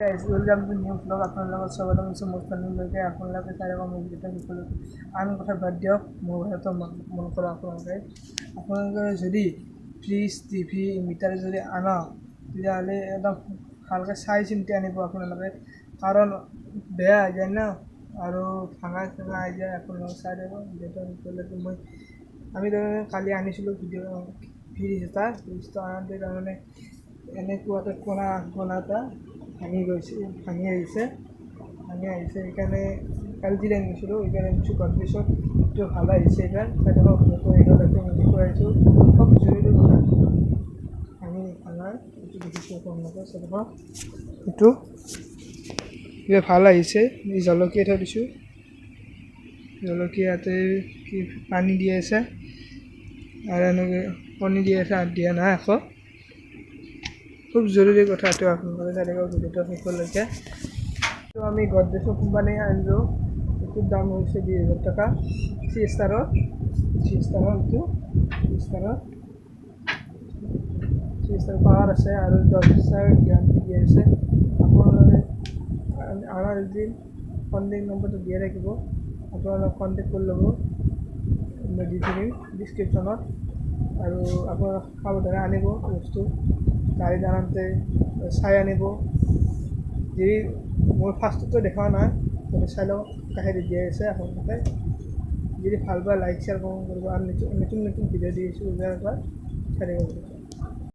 Guys, welcome to new vlog. আপোনালোকৰ স্বাগতম জনাইছোঁ মোৰ চেনেললৈকে। আপোনালোকে চাই থাকক মোৰ ভিডিঅ'টো শেষলৈকে। আন কথা বাদ দিয়ক, মোৰ কথাটো মন কৰক। আপোনালোকে যদি ফ্ৰিজ, টিভি, মিটাৰ যদি আনক, তেতিয়াহ'লে একদম ভালকৈ চাই চিন্তি আনিব আপোনালোকে, কাৰণ বেয়া হৈ যায় ন আৰু ভাঙা চাঙা হৈ যায়। আপোনালোকে চাই থাকক ভিডিঅ'টো শেষলৈকে। আমি তাৰমানে কালি আনিছিলোঁ ভিডিঅ' ফ্ৰিজ এটা। ফ্ৰিজটো আনোতে তাৰমানে এনেকুৱা এটা কোণা কোণা এটা ভাঙি গৈছে, ভাঙি আহিছে, ভাঙি আহিছে। সেইকাৰণে এল জিত আনিছিলোঁ, সেইকাৰণে আনিছোঁ। গডৰেজত এইটো ভাল আহিছে। এইবাৰ চাই থাকক ভিডিঅ'টো শেষলৈকে, মই দেখুৱাই আছোঁ। খুব জৰুৰী কথা, ভাঙি ভাঙাৰ এইটো দেখিছোঁ আপোনালোকে, চাই থাকক। এইটো কিবা ভাল আহিছে। এই জলকীয়া থৈ দিছোঁ, জলকীয়াতে কি পানী দি আছে আৰু এনেকৈ কণী দি আছে আৰু দিয়া নাই আকৌ। খুব জৰুৰী কথা এইটো, আপোনালোকে চাই থাকক ভিডিঅ'টো শেষলৈকে। এইটো আমি গডৰেজৰ কোম্পানী আনিলোঁ। এইটোৰ দাম হৈছে 20,000 টকা। থ্ৰী ষ্টাৰৰ, থ্ৰী ষ্টাৰৰ এইটো, থ্ৰী ষ্টাৰৰ, থ্ৰী ষ্টাৰ পাৱাৰ আছে আৰু 10 বছৰ গেৰাণ্টি দিয়া আছে। আপোনালোকে অনাৰ দিন কণ্টেক্ট নম্বৰটো দিয়া থাকিব, আপোনালোকে কণ্টেক্ট কৰি ল'ব। মই দি থাকিম ডিছক্ৰিপশ্যনত। আৰু আপোনালোকে সাৱধানে আনিব বস্তু, গাড়ীত আনোতে চাই আনিব। যদি মোৰ ফাৰ্ষ্টতে দেখা নাই, তেন্তে চাই লওক, কাষেদি দিয়া আছে। আপোনালোকে যদি ভাল পায়, লাইক, শ্বেয়াৰ, কমেণ্ট কৰিব আৰু নতুন নতুন ভিডিঅ' দি আছোঁ, এবাৰ চাই থাকিব।